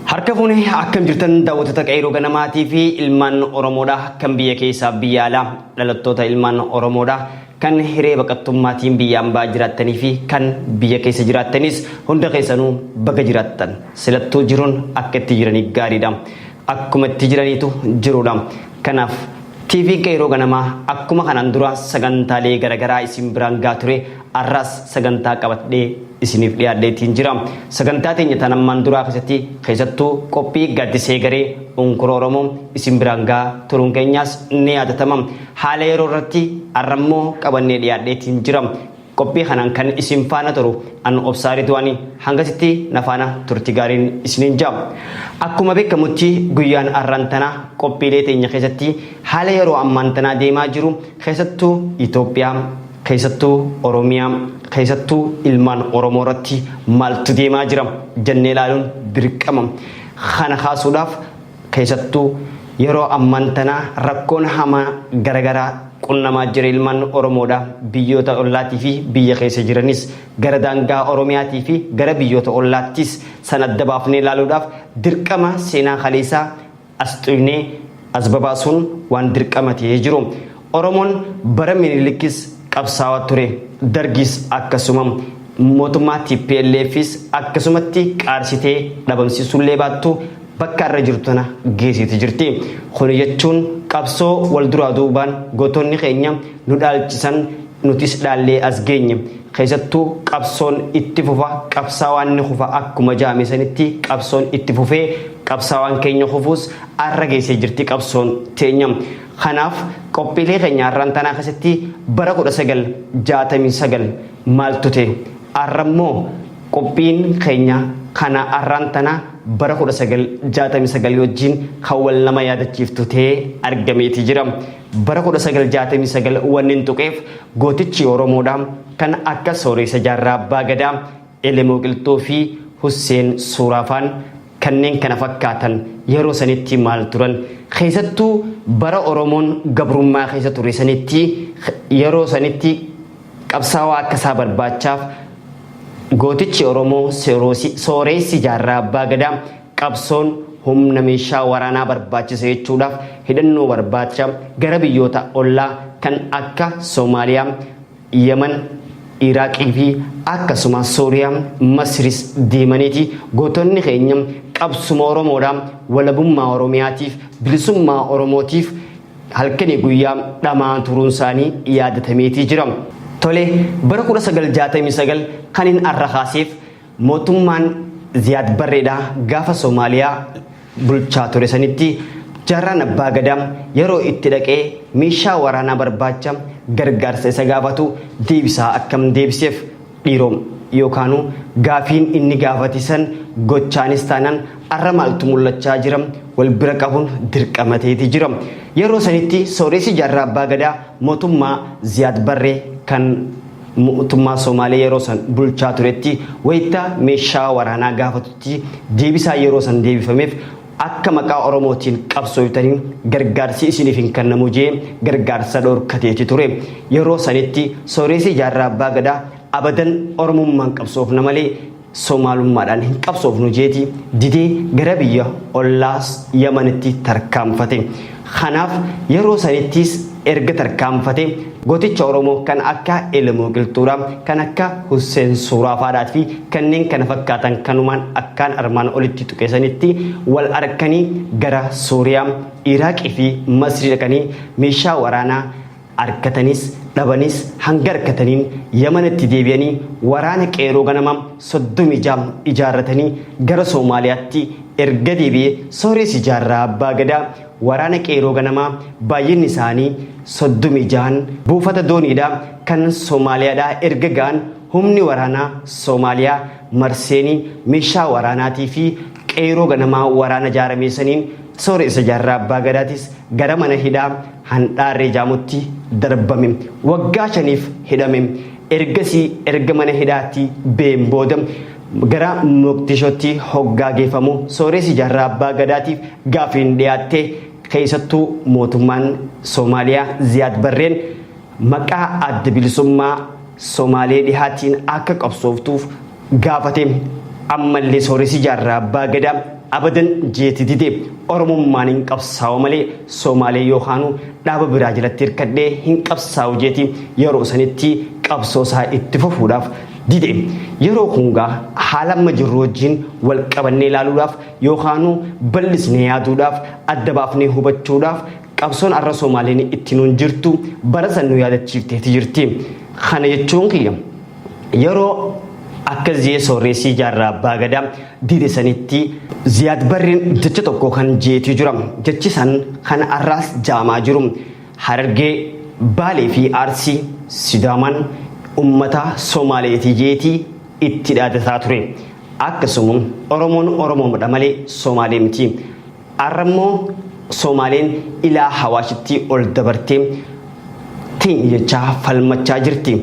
Harka fuune akkam jirtan daawwattoota qeerroo ganamaatii fi ilmaan Oromoodha kan biyya keessaa biyya alaa dhalattoota ilmaan Oromoodha kan hiree baqattummaatiin biyya ambaa jiraattanii fi kan biyya keessa jiraattanis hunda keessanuu baga jiraattan silattuu jiruun akka itti jiranii gaariidha akkuma itti jiraniitu jiruudha kanaaf TV qeerroo ganamaa akkuma kanaan dura sagantaalee garaagaraa isin biraan gaa ture har'as sagantaa qabadhee isiniif dhiyaadheetiin jira. Sagantaa teenya tan ammaan duraa keessatti keessattuu qophii gaaddisee garee unkura Oromoo isin biraan gaa turuun keenyaas ni yaadatama. Haala yeroo irratti har'ammoo qabannee dhiyaadheetiin jira. Qophii kanaan kan isin faana turu an obsaa Ridwaanii hangasitti na faana turti gaariin isiniin jaa. Akkuma beekamutti guyyaan har'aan tanaa qophiilee teenya keessatti haala yeroo ammaan tanaa deemaa jiru keessattuu Itoophiyaa keessattuu Oromiyaa keessattuu ilmaan Oromoo irratti maaltu deemaa jira jennee ilaaluun dirqama. Kana kaasuudhaaf keessattuu yeroo ammaan tanaa rakkoon hamaa garaagaraa qunnamaa jira ilmaan Oromoodha biyyoota ollaatii fi biyya keessa jiranis gara daangaa Oromiyaatii fi gara biyyoota ollaattis san adda baafnee ilaaluudhaaf dirqama seenaa kaleessaa as xuynee as babaasuun waan dirqama ta'ee jiru. Oromoon bara Minilikis qabsaawaa ture. Dargis akkasuma mootummaa TPLFis akkasumatti qaarsitee dhabamsiisullee baattu bakka irra jirtu tana geessiti jirti. Kun jechuun qabsoo wal duraa duubaan gootonni keenya nu dhaalchisan nutis dhaallee as geenye. Keessattuu qabsoon itti fufa qabsaawaan ni kufa akkuma jaame sanitti qabsoon itti fufee qabsaawaan keenya kufuus arra geessee jirti qabsoon teenya. Kanaaf qophiilee keenya har'aan tanaa keessatti bara 1969 maaltu ta'e? Har'a immoo qophiin keenya kana har'aan tanaa bara 1969 wajjin kan wal nama yaadachiiftu ta'ee argameeti jira. Bara 1969 wanni hin tuqeef gootichi Oromoodha kan akka Sooressa Jaarraa Abbaa Gadaa, Elemoo Qilxuu fi Husseen Suuraafaan kanneen kana fakkaatan yeroo sanitti maal turan keessattuu bara Oromoon gabrummaa keessa ture sanitti yeroo sanitti qabsaawaa akka isaa barbaachaaf gootichi Oromoo Sooressi Jaarraa Abbaa Gadaa qabsoon humna meeshaa waraanaa barbaachisa jechuudhaaf hidhannoo barbaacha gara biyyoota ollaa kan akka Soomaaliyaa, Yemen, Iraaqii fi akkasuma Sooriyaa, Masris deemaniiti gootonni keenya qabsuma Oromoodha walabummaa Oromiyaatiif bilisummaa Oromootiif halkanii guyyaa dhamaa turuun isaanii yaadatameetii jira. Tole bara 1969 kan hin arra kaaseef mootummaan Ziyaad Barreedha gaafa Soomaaliyaa bulchaa ture sanitti jaarraan abbaa gadaa yeroo itti dhaqee meeshaa waraanaa barbaacha gargaarsa isa gaafatu deebisaa akkam deebiseef dhiiroo yookaanuu gaafiin inni gaafate san gochaanis taanaan arra maaltu mul'achaa jira wal bira qabuun dirqama ta'eeti jira. Yeroo sanitti sooressi jaarraa abbaa gadaa mootummaa Ziyaad Barree kan mootummaa Somaalee yeroo san bulchaa turetti wayita meeshaa waraanaa gaafatutti deebisaa yeroo san deebifameef akka maqaa Oromootiin qabsooytanii gargaarsi isiniif hin kennamu jee gargaarsa dhorkateeti ture. Yeroo sanitti sooressi jaarraa abbaa gadaa abadan Oromummaan qabsoofna malee Somaalummaadhaan hin qabsoofnu jeeti didee gara biyya ollaa Yamanitti tarkaanfate. Kanaaf yeroo sanittis erga tarkaanfate gooticha Oromoo kan akka Elemoo Qilxuudha, kan akka Husseen Suuraafaadhaa fi kanneen kana fakkaatan kanumaan akkaan armaan olitti tuqe sanitti wal arkanii gara Sooriyaa, Iraaqii fi Masrii dhaqanii meeshaa waraanaa argatanis Dhabanis hanga argataniin Yamanitti deebi'anii waraana qeeroo ganamaa 36 ijaarratanii gara Soomaaliyaatti erga deebi'ee Sooressi Jaarraa Abbaa Gadaa waraana qeeroo ganamaa baay'inni isaanii 36n buufata dooniidhaa kan Soomaaliyaadhaa erga ga'an humni waraanaa Soomaaliyaa marseenii meeshaa waraanaatii fi qeeroo ganamaa waraana ijaaramee saniin Sooressa Jaarraa Abbaa Gadaatis gara mana hidhaa Handhaarree jaamutti darbame. Waggaa shaniif hidhame. Ergasii erga mana hidhaatti been booda gara Moqdishootti hoggaa geeffamu Sooressi Jaarraa Abbaa Gadaatiif gaafiin dhiyaatte. Keessattuu mootummaan Soomaaliyaa Ziyaad Barreen maqaa Adda Bilisummaa Somaalee Dhihaatiin akka qabsooftuuf gaafate. Ammallee Sooressi Jaarraa Abbaa Gadaa abadan jeeti dide. Oromummaan hin qabsaawu malee Somaalee yookaanuu dhaaba biraa jalatti hirkadhee hin qabsaawu jeeti yeroo sanitti qabsoo isaa itti fufuudhaaf dide. Yeroo kun gaa haala amma jirru wajjin wal qabannee ilaaluudhaaf yookaanuu bal'isnee yaaduudhaaf adda baafnee hubachuudhaaf qabsoon arra Somaaleen itti nuun jirtu bara san nu yaadachiifteeti jirti. Kana jechuun kiyya yeroo akkas jee Sooreessii Jaarraa Abbaa Gadaa dide sanitti Ziyaad Barreen jecha tokko kan jeetii jira. Jechi san kan arraas jaamaa jiru. Harargee, Baalee fi Arsii Sidaamaan ummata Somaaleeti jeetii itti dhaadataa ture. Akkasuma Oromoon Oromoodha malee Somaalee miti. Arra immoo Soomaaleen ilaa Hawaashitti ol dabartee teenya jechaa falmachaa jirti.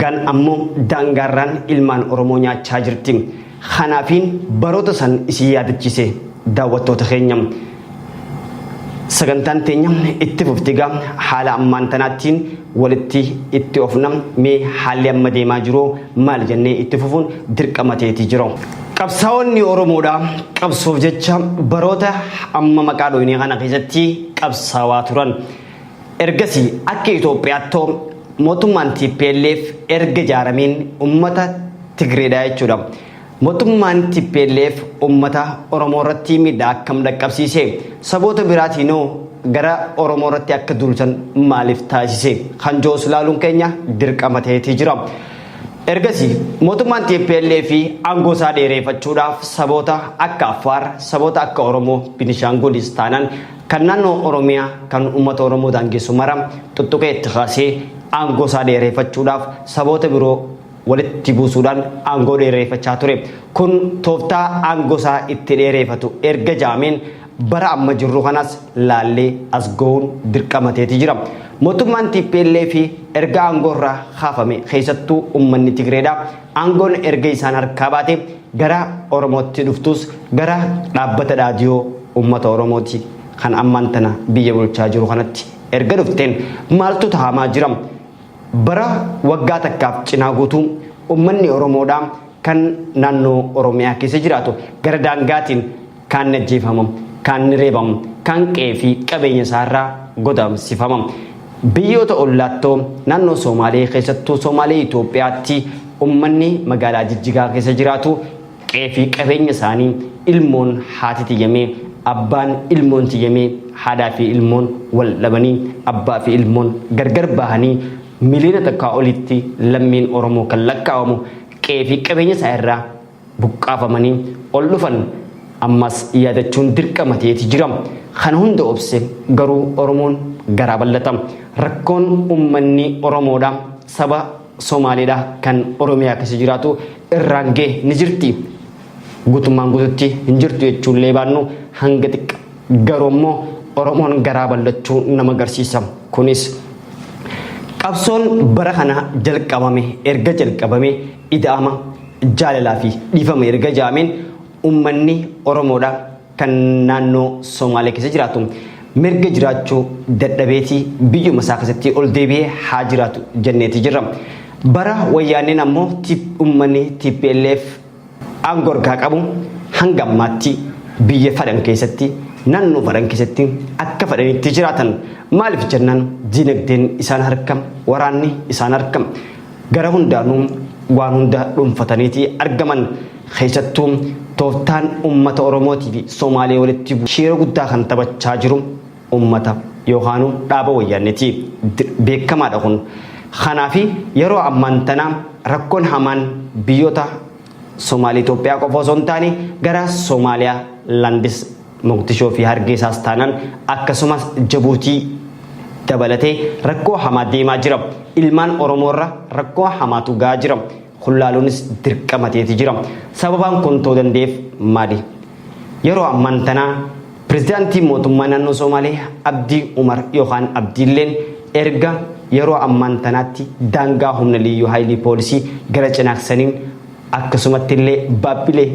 Gan ammoo daangaarraan ilmaan Oromoo nyaachaa jirti. Kanaafiin baroota san isin yaadachiise daawwattoota keenya. Sagantaan teenya itti fufti egaa haala ammaan tanaattiin walitti itti ofna mee haalli amma deemaa jiru maal jennee itti fufuun dirqama ta'eeti jira. Qabsaa'onni Oromoodha qabsoof jecha baroota amma maqaa dhoynee kana keessatti qabsaawaa turan. Ergasii akka Itoophiyaatti mootummaan TPLF erga ijaarameen uummata Tigreedha jechuudha. Mootummaan tplf ummata Oromoo irratti miidhaa akkam dhaqqabsiise? Saboota biraatiinoo gara Oromoo irratti akka duultan maaliif taasise? Kan joos ilaaluun keenya dirqama ta'eetii jira. Ergasii mootummaan tplf aangoo isaa dheereeffachuudhaaf saboota akka Affaar, saboota akka Oromoo, Binishaangulis taanaan kan naannoo Oromiyaa kan uummata Oromoo daangessu mara tuttuqee itti kaasee aangoo isaa dheereeffachuudhaaf saboota biroo walitti buusuudhaan aangoo dheereeffachaa ture. Kun tooftaa aangoo isaa itti dheereeffatu erga jaameen bara amma jirru kanas laallee as gahuun dirqama ta'eeti jira. Mootummaan TPLF erga aangoo irraa kaafame keessattuu uummanni Tigreedha. Aangoon erga isaan harkaa baate gara Oromootti dhuftus gara dhaabbata dhaadiyoo uummata Oromooti kan ammaan tana biyya bulchaa jiru kanatti erga dhufteen maaltu tahamaa jira? Bara waggaa takkaaf cinaa guutuu ummanni Oromoodhaa kan naannoo Oromiyaa keessa jiraatu gara daangaatiin kaan ni ajjeefama, kaan ni reebama, kaan qe'ee fi qabeenya isaarraa godaansifama. Biyyoota ollaattoo naannoo Soomaalee keessattuu Soomaalee Itoophiyaatti ummanni magaalaa Jijjigaa keessa jiraatu qe'ee fi qabeenya isaanii ilmoon haati tiyyamee, abbaan ilmoon tiyyamee, haadhaa fi ilmoon wal dhabanii, abbaa fi ilmoon gargar bahanii miliyoona takkaa olitti lammiin Oromoo kan lakkaawamu qe'ee fi qabeenya isaa irraa buqqaafamanii ol dhufan ammas yaadachuun dirqama ta'eeti jira. Kana hunda obse garuu Oromoon garaa bal'ata. Rakkoon ummanni Oromoodha saba Somaaleedha kan Oromiyaa keessa jiraatu irraan ga'e ni jirti. Guutummaan guututti hin jirtu jechuullee baannu hanga xiqqa. Garuu immoo Oromoon garaa bal'achuu nama agarsiisa. Kunis qabsoon bara kana jalqabame erga jalqabame ida'ama jaalalaa fi dhiifama erga jaameen uummanni Oromoodha kan naannoo Somaalee keessa jiraatu mirga jiraachuu dadhabeetii biyyuma isaa keessatti ol deebi'ee haa jiraatu jenneeti jirra. Bara wayyaaneen ammoo uummanni TPLF aangoo harkaa qabu hanga ammaatti biyya fadhan keessatti naannoo fadhan keessatti akka fadhanitti jiraatan maaliif jennaan diinagdeen isaan harka waraanni isaan harka gara hundaanuu waan hunda dhuunfataniiti argaman. Keessattuu tooftaan uummata Oromootii fi Somaalee walitti shiira guddaa kan taphachaa jiru uummata yookaanuu dhaaba wayyaanneeti. Beekamaadha kun. Kanaafi yeroo ammaan tana rakkoon hamaan biyyoota Somaalee Itoophiyaa qofa osoo hin taane gara Somaaliyaa Landis Moqdishoo fi Hargeysaas taanaan akkasumas Jabuutii dabalatee rakkoo hamaa deemaa jira. Ilmaan Oromoo irra rakkoo hamaatu gahaa jira. Kun laaluunis dirqama ta'eeti jira. Sababaan kun ta'uu danda'eef maali? Yeroo ammaan tanaa pirezidaantiin mootummaa naannoo Somaalee Abdii Umar yookaan Abdiilleen erga yeroo ammaan tanaatti daangaa humna liyyuu haayilii poolisii gara Cinaaksaniin akkasumatti illee Baabbilee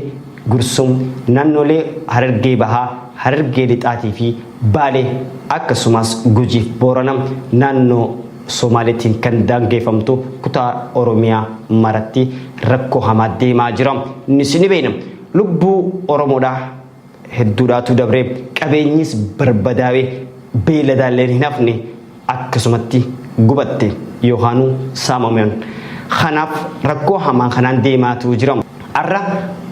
Gursum naannolee Harargee Bahaa, Harargee Lixaatii fi Baalee akkasumas Gujiif Boorana naannoo Somaaleetiin kan daangeeffamtu kutaa Oromiyaa maratti rakkoo hamaa deemaa jira. Innis ni beekna. Lubbuu Oromoodhaa hedduudhaatu dabre, qabeenyis barbadaa'e, beeyladaalleen hin hafne akkasumatti gubatte yookaanuu saamaman. Kanaaf rakkoo hamaa kanaan deemaatu jira. Har'a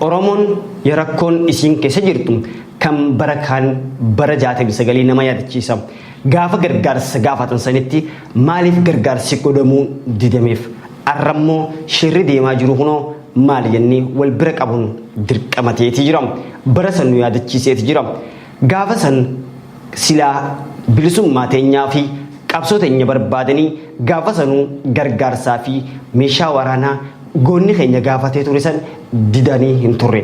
Oromoon rakkoon isiin keessa jirtu kan bara kaan bara 69 nama yaadachiisa. Gaafa gargaarsa gaafatan sanitti maaliif gargaarsi godhamuu didameef? Har'a immoo shirri deemaa jiru kunoo maali jennee wal bira qabuun dirqama ta'eeti jira. Bara san nu yaadachiiseeti jira. Gaafa san silaa bilisummaa teenyaa fi qabsoo teenya barbaadanii gaafa sanuu gargaarsaa fi meeshaa waraanaa goonni keenya gaafatee ture san didanii hin turre.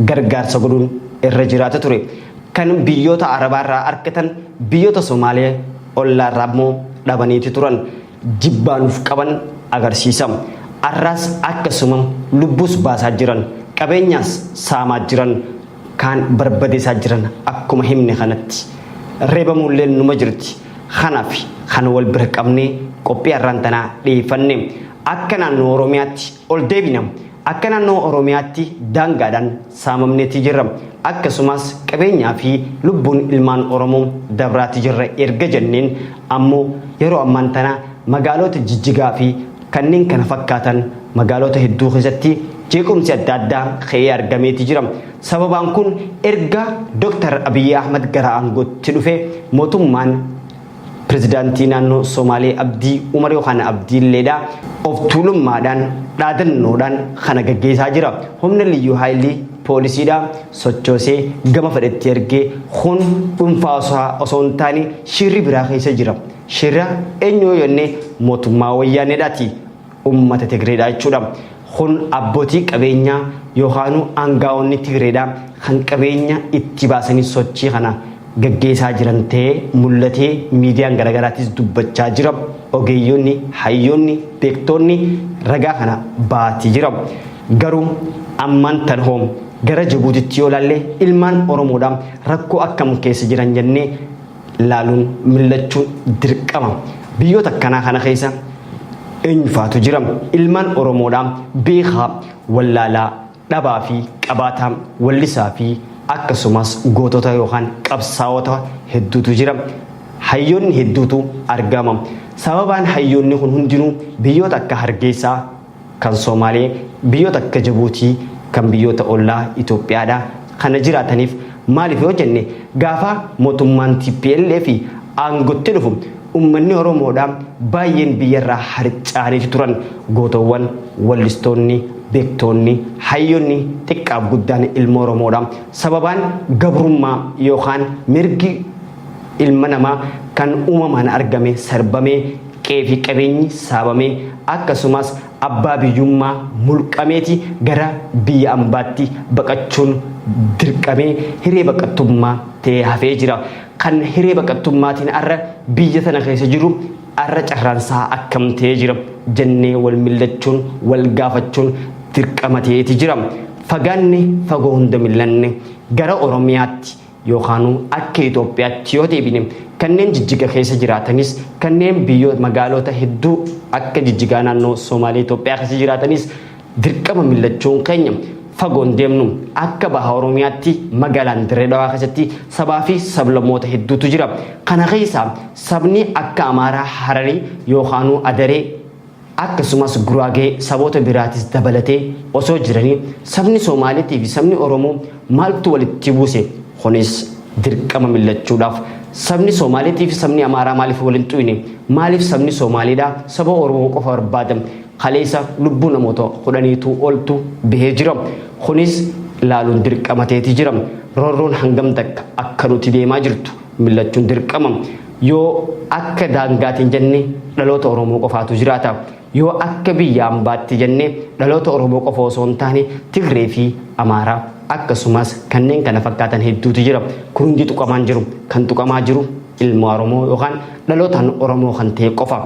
Gargaarsa godhuun irra jiraata ture. Kan biyyoota Arabaa irraa argatan biyyoota Somaalee ollaa irraa immoo dhabaniiti turan. Jibbaa nuuf qaban agarsiisa. Arraas akkasuma lubbuus baasaa jiran, qabeenyaas saamaa jiran, kaan barbadeessaa jiran akkuma himne kanatti. Reebamuulleen numa jirti. Kanaaf kan wal bira qabnee qophii har'aan tanaa dhiyeeffanne. Akka naannoo Oromiyaatti ol deebina. Akka naannoo Oromiyaatti daangaadhaan saamamneeti jirra. Akkasumas qabeenyaa fi lubbuun ilmaan Oromoo dabraati jirra erga jenneen ammoo yeroo ammaan tana magaalota Jijjigaa fi kanneen kana fakkaatan magaalota hedduu keessatti jeequmsi adda addaa ka'ee argameeti jira. Sababaan kun erga Dr. Abiyyi Ahmad gara aangootti dhufe mootummaan Pirezidaantii naannoo Somaalee Abdii Umar yookaan Abdiilleedha of tuulummaadhaan dhaadannoodhaan kana gaggeessaa jira. Humna liyyuu haayilii poolisiidha sochoosee gama fedhetti ergee kun dhuunfaa osoo hin taane shirri biraa keessa jira. Shirra eenyu yoo jenne mootummaa wayyaaneedhaati. Ummata Tigreedha jechuudha. Kun abbootii qabeenyaa yookaanuu aangaa'onni Tigreedha kan qabeenya itti baasanii sochii kana gaggeessaa jiran ta'ee mul'atee miidiyaan garaagaraatis dubbachaa jira. Ogeeyyonni, hayyoonni, beektoonni ragaa kana baatii jira. Garuu ammaan tan hoo gara Jabuutitti yoo ilaalle ilmaan Oromoodha rakkoo akkam keessa jiran jennee laaluun millachuun dirqama. Biyyoota akkanaa kana keessa eenyufaatu jira? Ilmaan Oromoodha beekaa, wallaalaa, dhabaa fi qabaataa, wallisaa fi akkasumas gootota yookaan qabsaa'ota hedduutu jira. Hayyoonni hedduutu argama. Sababaan hayyoonni kun hundinuu biyyoota akka Hargeysaa kan Somaalee, biyyoota akka Jabuutii kan biyyoota ollaa Itoophiyaadha kana jiraataniif maaliif yoo jenne gaafa mootummaan TPLF aangotti dhufu ummanni Oromoodha baay'een biyyarraa harcaaniiti turan. Gootowwan, wallistoonni, beektoonni, hayyoonni xiqqaaf guddaan ilma Oromoodha. Sababaan gabrummaa yookaan mirgi ilma namaa kan uumamaan argame sarbamee qe'ee fi qabeenyi saamamee akkasumas abbaa biyyummaa mulqameeti gara biyya ambaatti baqachuun dirqamee hiree baqattummaa ta'ee hafee jira. Kan hiree baqattummaatiin arra biyya tana keessa jiru arra carraansaa akkam ta'ee jira jennee wal millachuun wal gaafachuun dirqama ta'eeti jira. Fagaanne fagoo hunda millanne gara Oromiyaatti yookaanuu akka Itoophiyaatti yoo deebine kanneen Jijjiga keessa jiraatanis kanneen biyyoota magaalota hedduu akka Jijjigaa naannoo Somaalee Itoophiyaa keessa jiraatanis dirqama millachuun keenya fagoon deemnu. Akka baha Oromiyaatti magaalaan Dirree Dhawaa keessatti sabaa fi sablammoota hedduutu jira. Kana keessaa sabni akka Amaaraa, Hararii yookaanuu Adaree akkasumas Guraagee saboota biraatis dabalatee osoo jiranii sabni Somaaleetii fi sabni Oromoo maaltu walitti buuse? Kunis dirqama millachuudhaaf Sabni Somaaleetii fi sabni Amaaraa maaliif wal hin xuyne? Maaliif sabni Somaaleedhaa saba Oromoo qofa barbaada? Kaleessa lubbuu namoota kudhaniitu oltu bahee jira. Kunis laaluun dirqama ta'eeti jira. Roorroon hangam takka akka nuti deemaa jirtu millachuun dirqama. Yoo akka daangaatiin jenne dhaloota Oromoo qofaatu jiraata. Yoo akka biyya ambaatti jenne dhaloota Oromoo qofa osoo hin taane Tigree fi Amaaraa akkasumas kanneen kana fakkaatan hedduutu jira. Kun hundi tuqamaan jiru. Kan tuqamaa jiru ilma Oromoo yookaan dhalootaan Oromoo kan ta'e qofa.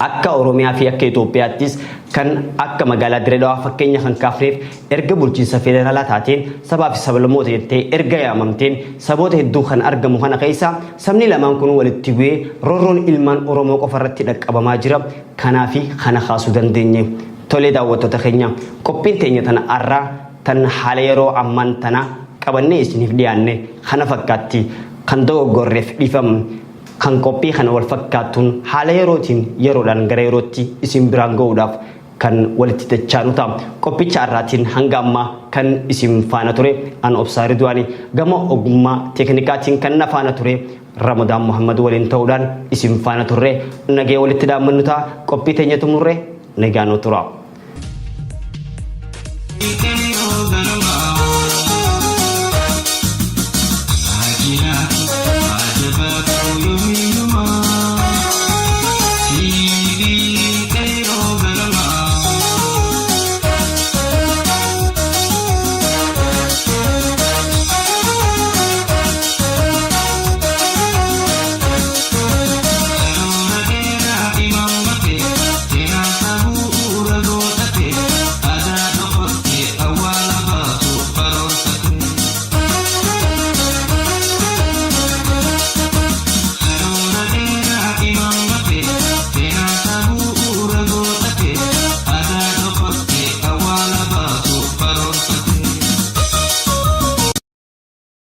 Akka Oromiyaa fi akka Itoophiyaattis kan akka magaalaa Dirree Dhawaa fakkeenya kan kaafneef erga bulchiinsa federaalaa taateen sabaa fi sablammoota jettee erga yaamamteen saboota hedduu kan argamu kana keessa sabni lamaan kun walitti bu'ee roorroon ilmaan Oromoo qofa irratti dhaqqabamaa jira. Kanaafi kana kaasuu dandeenye. Tolee daawwattoota keenya qophiin teenya tana arraa tan haala yeroo ammaan tana qabannee isiniif dhiyaanne kana fakkaatti. Kan dogoggorreef dhiifama. Kan qophii kana wal fakkaattuun haala yerootiin yeroodhaan gara yerootti isin biraan ga'uudhaaf kan walitti dachaanu ta'a. Qophicha har'aatiin hanga ammaa kan isin faana ture an Obsaa Ridwaani gama ogummaa teeknikaatiin kan na faana ture Ramadaan Muhammad waliin ta'uudhaan isin faana turre nagee walitti dhaammannu ta'a. Qophii teenya xumurre nagaan nu tura.